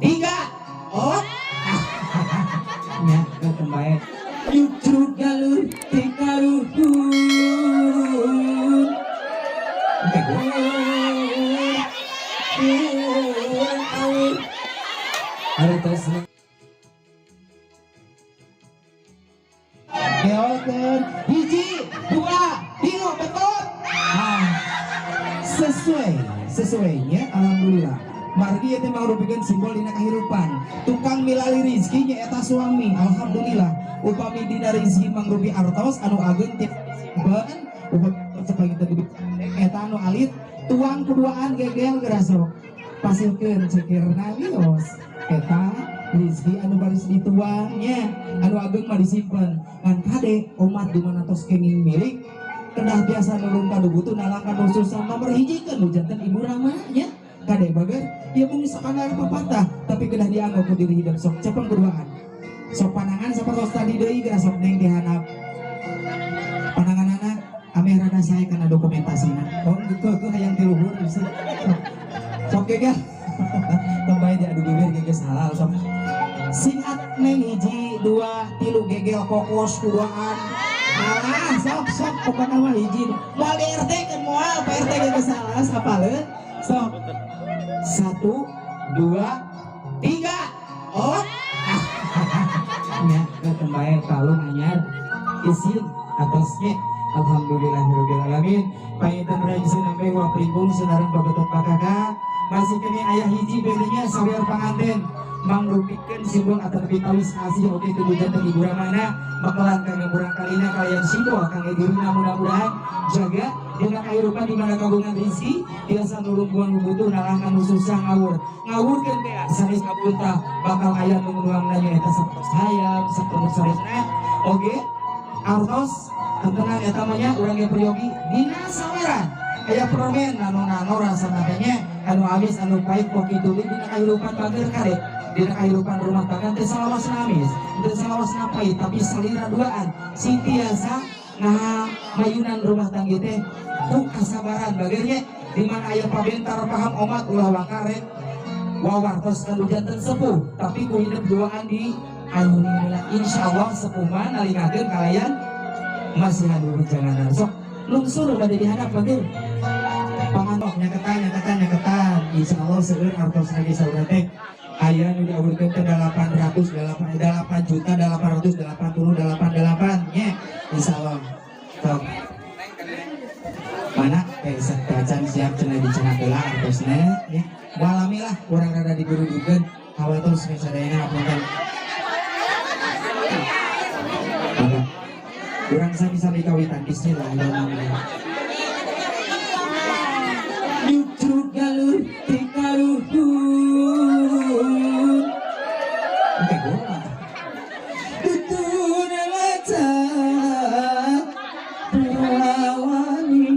Tiga. Oh. Nya, kembali. Nyucruk galur ti karuhun. Oke, awur. Hartosna. Geolkeun hiji, dua, tilu, betul. Ah, sesuai, sesuainya alhamdulillah. Margi eta mangrupikeun simbol dina kahirupan. Tukang milali rizki nya eta suami, alhamdulillah. Upami dina rizki mangrupi artos anu ageng ti simpen, upami sapangitu teu eta anu alit tuang kuduaan gegel geura sok. Pasihkeun cekirna wios. Eta rizki anu baris dituangnya, anu ageng mah disimpen. Ngan kade omat di mana tos kenging milik kedah biasa nulung kanu butuh nalang kanu susah nomor hiji kan nu janten ibu rama nya. Kade bager ya mung sakandar papatah tapi kedah dianggo ku diri hidup sok cepeng kuduaan. Sok panangan sapertos tadi deui geura sok neng dihandap. Pananganana ameh rada sae kana dokumentasina. Oh gitu tuh hayang ti luhur bisa. Sok, sok gegel. Tong bae diadu bibir geus halal sok. Singat neng hiji dua tilu gegel kokos kuduaan. Alah sok sok pokokna mah hiji. Moal di RT kan moal Pak RT geus salah sapaleun. Sok. 1, 2, 3. Oh. Nya kembali kalung anyar isin atasnya alhamdulillahirabbil alamin. Panginten rajin sampai wa pringkung sunareng pabetot pakaka masih kene aya hiji bedanya sawer panganten mangrupikeun simbol ataupun tawis asih oge kudu janten ibu ramana makelan kangge murang kalina kalian simbol kangge dirina mudah-mudahan jaga dina kahirupan di mana kagungan rizki biasa nulung buang butuh nalang kanu susah ngawur ngawurkeun teh sanes kabuntah bakal aya nu nuangna nyaeta sapertos hayam sapertos sanesna oge artos tentengan eta mah nya urang ge peryogi dina saweran aya permen nano-nano rasana teh nya anu amis anu pahit kok kitu dina kahirupan bager kade dina kahirupan rumah tangga teh salawasna amis teh salawasna pahit tapi salira duaan sing tiasa nah mayunan rumah tangga teh ku kasabaran bagernya di mana aya pabentar paham omat ulah wakare wawartos anu janten sepuh tapi ku hidup duaan di ayunina insyaallah sepuh mah nalikakeun kalayan masih anu rencangan sok lungsur bade dihandap bager pangantok nyaketan nyaketan nyaketan insyaallah seueur artos lagi saurang teh aya nu diawurkeun teh delapan ratus delapan, delapan juta delapan ratus delapan puluh delapan delapan nya insyaallah sok mana tacan siap cenah dicenah heula artosna nya walami lah urang rada digurudukeun hawatos sadayana hapunten. Mangga. Urang sami-sami kawitan bismillahirrahmanirrahim. Nyucruk galur ti karuhun. Oke, gua. Tutun laca pelawani.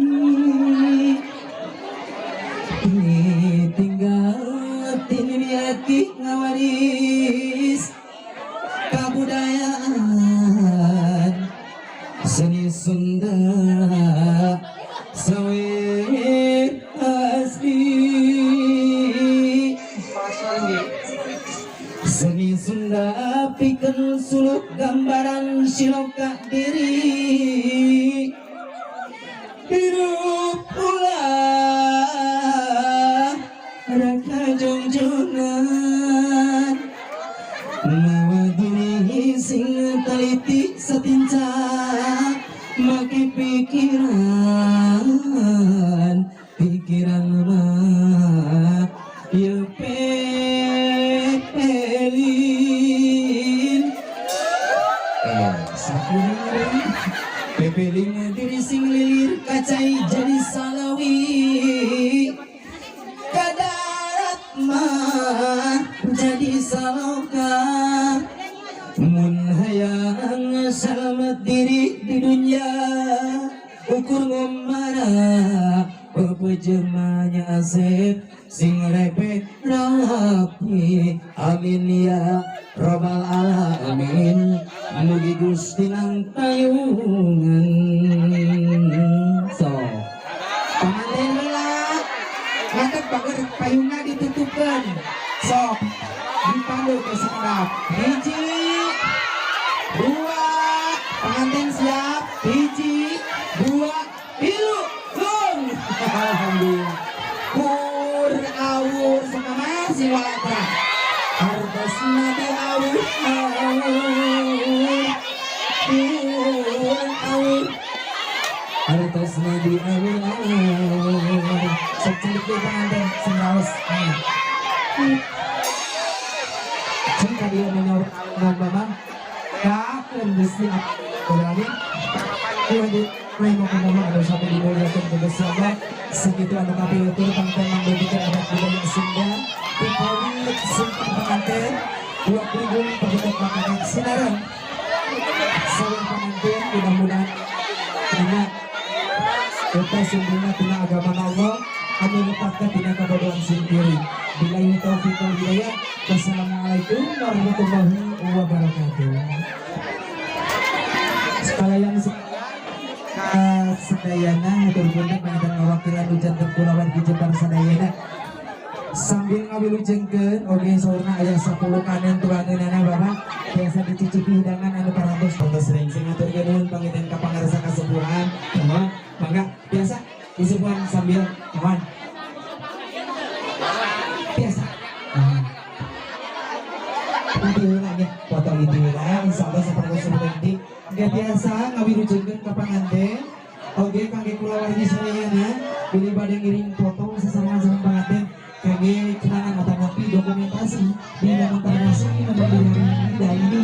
Tinggal tinimiati ngawaris kabudayaan seni Sunda sawer asli seni Sunda pikeun suluk gambaran siloka diri hirup ulah raka jongjongan mawa diri sing taliti satinca make pikiran pikiran mah ieu pepelin sakuring pepeling diri sing lilir kacai jadi salawi kadarat mah jadi saloka mun hayang selamat diri di dunia ukur ngomara pepejemanya asep sing repe rapi amin ya robbal alamin mugi Gusti nang tayungan so panganten heula mantep bager payungna ditutupkeun sok Pandu ke sakedap. Hiji, dua, pengantin siap. Hiji, dua, tilu, lung. Alhamdulillah. Kur awur sekamar si walatra. Artosna di awur awur. Kur awur. Artosna di awur awur. Sok calik deh pengantin sing raos. Cing kadieu nyaur naon Bapak? Kakeun Gusti Alamin. Ieu di rahimakumullah anu sami dimuliakeun ku Gusti Allah. Sakitu anu kapilutur pangten manggedikeun adat budaya Sunda. Pikawit sumpah pengantin dua pringgung pagetot makanan sinaran. Sawang pengantin mudah-mudahan karena kita sumberna tina agama Allah anu letakna tina kabodohan sendiri. Billahi taufiq wal hidayah. Wassalamualaikum warahmatullahi wabarakatuh. Sekalian sadayana hatur punten panginten ngawakilan hujan kulawargi Jembar sadayana. Sambil ngawilujengkeun oge saurna aya 10 kanen tuangeunana Bapak biasa dicicipi hidangan anu parantos pantos rengseng hatur nuhun panginten ka pangarsa kasepuhan. Mohon mangga biasa disepuhan sambil mohon biasa. Nah, inti heula nya foto inti heula insyaallah sapertos inti nggak biasa ngawilujengkeun ka panganten oge kangge kulawargi sadayana bilih bade ngiring foto sasarengan sareng panganten kangge kenangan atanapi dokumentasi di momen termasuk di hari ini dan ini.